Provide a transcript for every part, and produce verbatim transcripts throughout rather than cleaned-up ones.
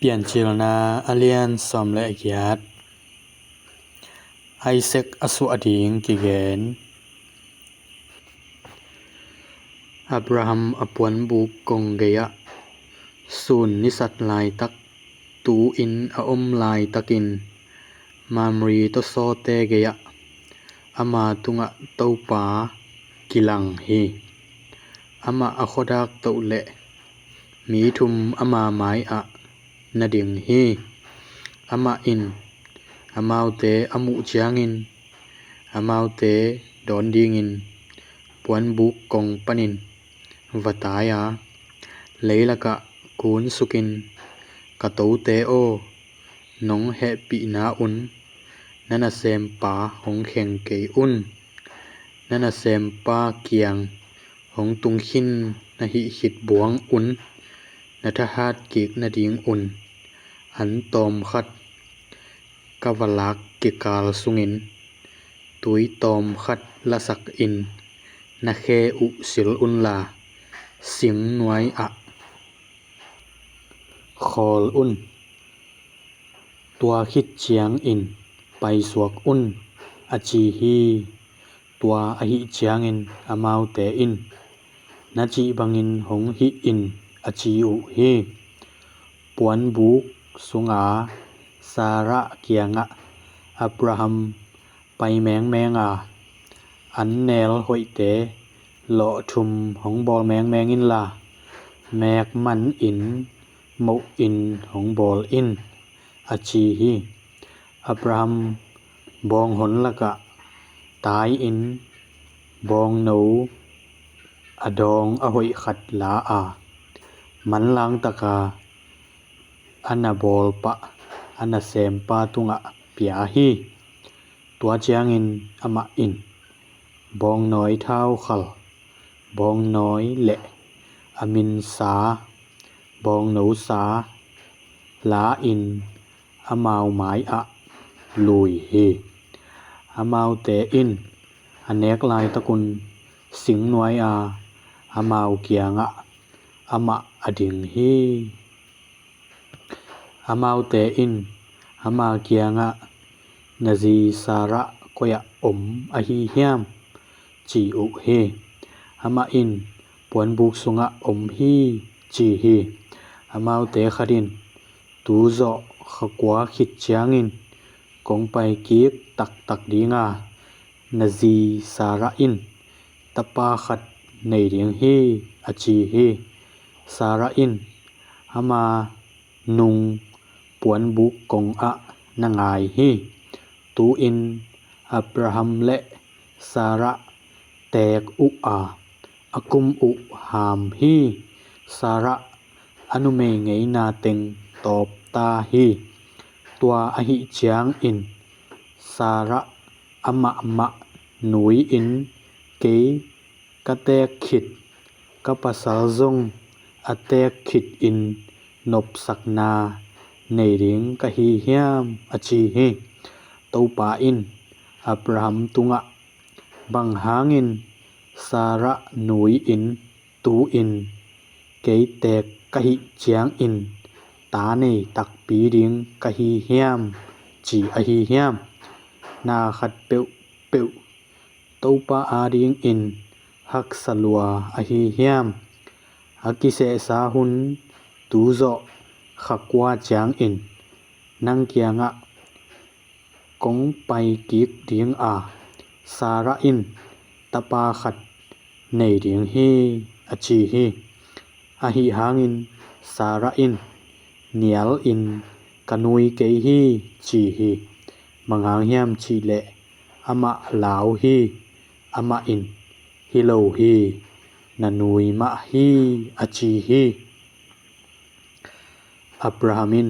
Piancilna a lian sawm le giat. Isaac a suah ding kigen. Abraham a puanbuk kong gei-ah sun nisat laitak, tu-in a om laitakin Mamre tawsawte gei-ah ama tungah Topa kilang hi. Amah a khuadak toh leh mi thum ama mai-ah na ding hi. Amah in amaute a muh ciangin amaute dawn dingin puanbuk kong panin va tai a, leilakah kunsukin, "Ka tote aw, nong hehpihna un na nasempa hong kheng kei un. Na nasempa kiang hong tung khin na hih khit buang un, na thahat kik nadingun an tawmkhat ka va lak kikal sungin tui tawmkhat lasakin na khe uh sil unla, singnuai-ah khawl un. Tua khit ciangin paisuak un," a ci hi. Tua ahih ciangin amaute in, "Na cih bangin hong hih in," a ci uh hi. Puanbuk sunga Sarah kiangah Abraham pai mengmeng a, an neel hoihte lawh thum hong bawl mengmeng inla, mek manin mohin hong bawl in, a ci hi. Abraham bawnghon lakah tai-in bawngno a dawng a hoih khat la a, manlang taka a na bawlpah a nasempa tungah pia hi. Tua ciangin amah in bawngnawi thaukhal, bawngnawi le a minsa, bawngnosa la-in amau mai-ah lui hi. Amaute in a nek laitakun singnuai-a amau kiangah amah a ding hi. Amaute in ama kiangah, "Na zi Sarah koi-ah om ahi hiam?" ci uh hi. Amah in, "Puanbuk sungah om hi," ci hi. Amaute khat in, "Tuzawh kha kua khit ciangin kong paikik taktak dinga, na zi Sarah in tapa khat nei ding hi," a ci hi. Sarah in ama nung puanbuk kongah na ngai hi. Tu-in Abraham le Sarah teek uh a, a kum uh ham hi. Sarah a numei ngeina teng tawp ta hi. Tua ahih ciangin Sarah amahmah nui-in, "Kei ka teek khit, ka pasal zong a teek khitin nopsakna nei ding ka hi hiam?" a ci hi. Topa in Abraham tungah, "Bang hangin Sarah nui-in tu-in kei teek ka hih ciangin ta nei takpi ding ka hi hiam?" ci ahi hiam? Na khat peuhpeuh Topa adingin haksa lua ahi hiam? A kisehsa hun tuzawh kha kua ciangin nang kiangah kong paikik dinga, Sarah in tapa khat nei ding hi, a ci hi. Ahi hangin Sarah in nialin, "Ka nui kei hi," ci hi. Bang hang hiam cihleh amah lau hi. Amah in, "Hi lo hi, na nui mah hi," a ci hi. Abraham in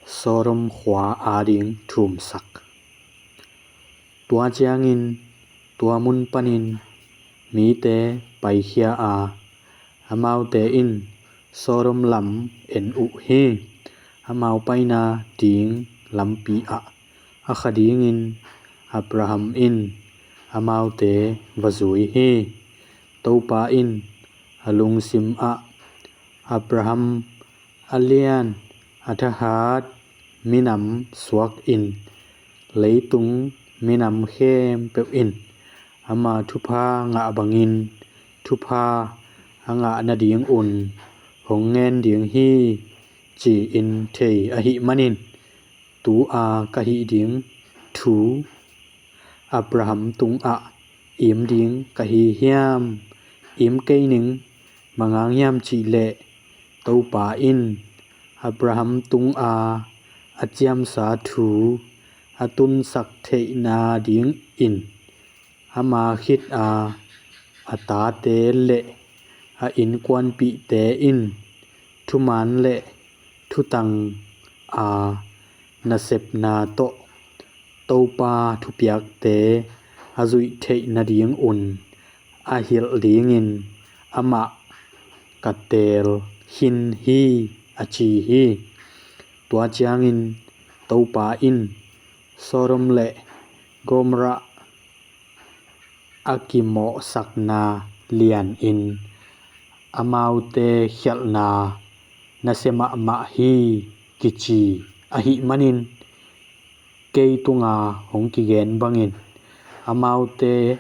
Sodom khua ading thumsak. Tua ciangin tua mun panin mite paikhia a, amaute in Sodom lam en uh hi. Amau paina ding lampi ah a kha dingin Abraham in amaute va zui hi. Topa in a lungsim ah, "Abraham a lian A thahat minam suakin, leitung minam khempeuh in ama thupha ngah bangin thupha a ngah nadingun hong ngen ding hi, ci-in thei ahih manin, tu-a ka hih ding thu Abraham tungah im ding ka hi hiam? Im kei ning. Bang hang hiam cih leh Topa in Abraham tunga a ciamsa thu a tunsak theih nadingin ama khita a tate le a innkuanpihte in thuman le thutang a nasepna tawh Topa thupiakte a zuih theih nadingun a hilh dingin amah ka teel khin hi, a ci hi. Tua ciangin Topa in Sodom le Gomorrah a kimawhsakna lianin amaute khialhna nasia mahmah hi, kici ahih manin, kei tunga hong kigen bangin amaute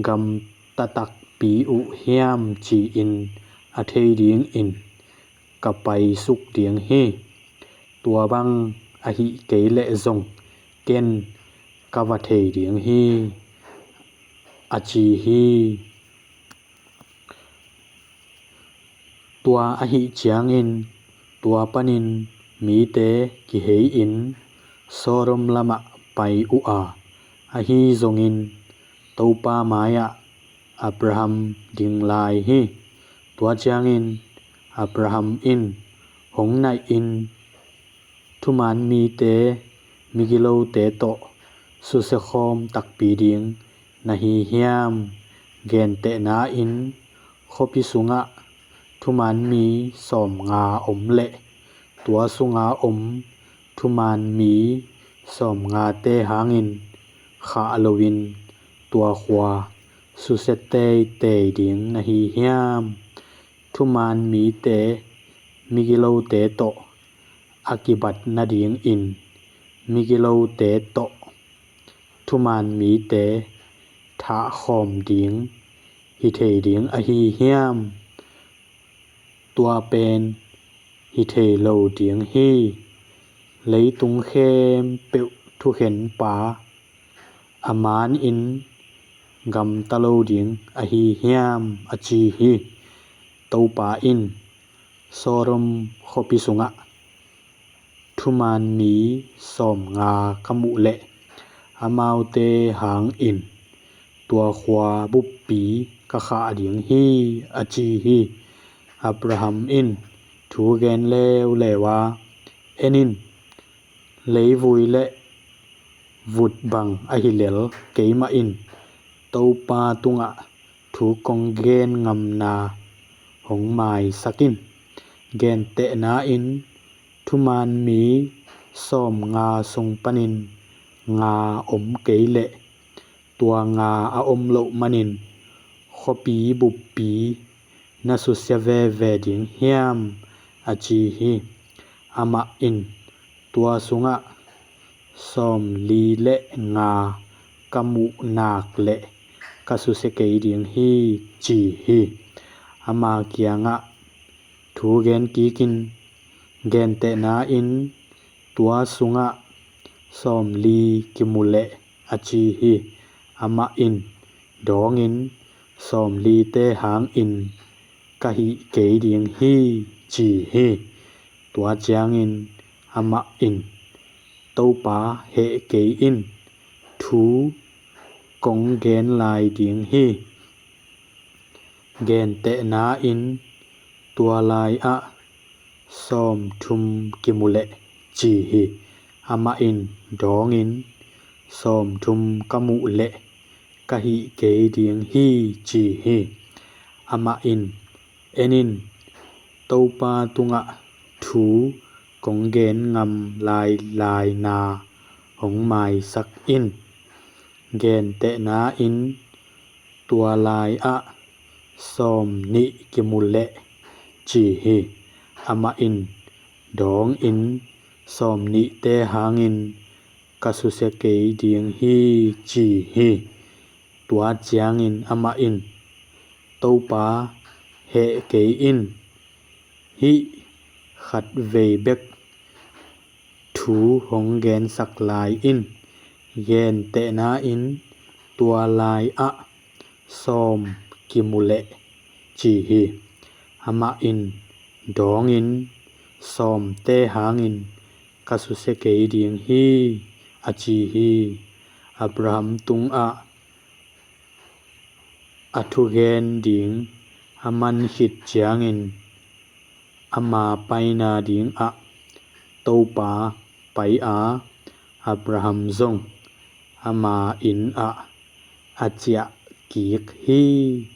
gamta takpi uh hiam ci-in a thei dingin ka paisuk ding hi. Tua bang ahih kei leh zong ken ka va thei ding hi, a ci hi. Tua ahih ciangin tua panin mite kihei-in Sodom lamah pai uh a, ahi zongin Topa mai-ah Abraham ding lai hi. Tua ciangin Abraham in hong naih-in, thuman mite migilote tawh susia khawm takpi ding na hi hiam? Gentehna-in khuapi sungah thuman mi sawmnga om leh tua sunga om thuman mi sawmngate hangin khah loin tua khua susia teitei ding na hi hiam? Thuman mite migilote tawh a kibat nadingin migilote tawh thuman mite thahkhawm ding hi thei ding ahi hiam? Tua pen hi thei lo ding hi. Leitung khempeuh thukhenpa a manin gamta lo ding ahi hiam, a ci hi. Topa in Sodom khuapi sungah thuman mi sawmnga ka muh leh amaute hangin tua khua buppi ka khah ding hi, a ci hi. Abraham in thu gen leuleu a, en in, leivui le vut bang ahi lel keimah in Topa tungah thu kong gen ngamna hong maisak in. Gentehna-in thuman mi sawmnga sung panin nga om kei leh tua nga a om loh manin khuapi buppi na susia veve ding hiam, a ci hi. Amah in tua sungah sawmli le nga ka muh nak leh ka susia kei ding hi, ci hi. Ama kiangah thu gen kikin, gentehna-in tua sungah sawmli kimu leh, a ci hi. Amah in dawngin, sawmlite hangin ka hih kei ding hi, ci hi. Tua ciangin amah in, Topa heh kei in, thu kong gen lai ding hi. Gentehna-in tua lai-ah sawmthum kimu leh, ci hi. Amah in dawngin, sawmthum ka muh leh ka hih kei ding hi, ci hi. Amah in, en in, Topa tungah thu kong gen ngam lailai na hong maisak in. Gentehna-in tua lai-ah sawmnih kimu leh, ci hi. Amah in dawngin, Sawmnihte’ hangin ka susia kei ding hi, ci hi. Tua ciangin amah in, Topa, heh kei in. Hih khatvei bek thu hong gensak lai in. Gentehna-in tua lai-ah sawm kimu leh, ci hi. Amah in dawngin, Sawmte’ hangin ka susia kei ding hi, a ci hi. Abraham’ tungah a thugen ding a man khit ciangin, ama paina dingah Topa pai a, Abraham zong ama inn-ah a ciahkik hi.